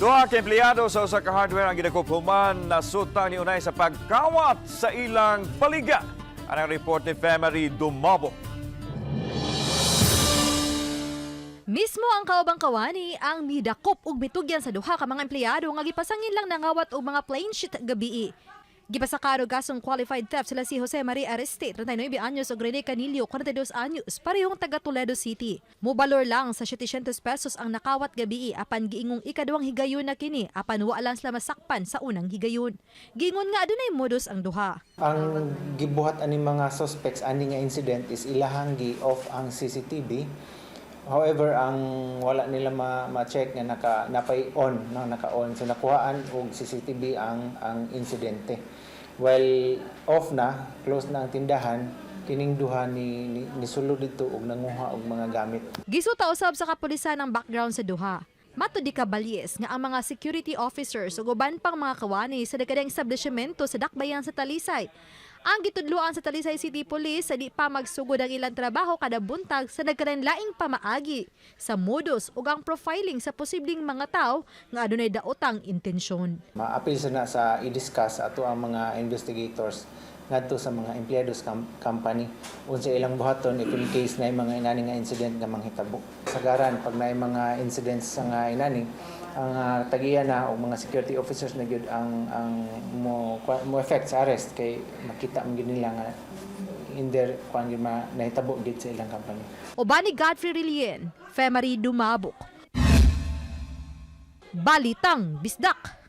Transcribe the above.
Duha ka empleyado sa usa ka hardware ang gidakop human nasuta niunay sa pagkawat sa ilang baligya. Ang report ni Femery Dumabok. Mismo ang kaubang kawani ang midakop og mitugyan sa duha ka mga empleyado nga gipasangin lang nangawat og mga plain sheet gabii. Gipasakar og kasong qualified theft sila si Jose Maria Ariste, 39 anyos, ug Rene Canillo, 42 anyos, parehong taga Toledo City. Mobalor lang sa 700 pesos ang nakawat gabii, apan giingong ikaduhang higayon na kini apan wa lang sila masakpan sa unang higayon. Giingon nga adunay modus ang duha. Ang gibuhat ani mga suspects ani nga incident is ilahang gi-off ang CCTV. However, ang wala nila ma-check nga napay on, no, naka-on. So nakuhaan og CCTV ang insidente. While off na, close na ang tindahan, kining duha ni nisulod didto og nanguha og mga gamit. Gisuta usab sa kapulisan ang background sa duha. Matud ni Caballes nga ang mga security officers ug uban pang mga kawani sa nagkadang establishmento sa dakbayan sa Talisay ang gitudloan sa Talisay City Police sa di pa magsugod ang ilang trabaho kada buntag sa nagkalain-laing pamaagi sa modus ug ang profiling sa posibleng mga tao nga adunay daotang intensyon. Maapil sa na sa i-discuss ato ang mga investigators ngadto sa mga empleyado sa company unsa ilang buhaton if in case na mga inani nga incident nga manghitabo. Sagaran pag naay mga incidents sa nga inani, ang tagiya na og mga security officers na gyud ang mo effect sa arrest kay makita man gyud nila nga in their kuan gyud ma nahitabo gyud sa ilang company. Uban ni Godfrey Relien, Femery Dumabok. Balitang Bisdak.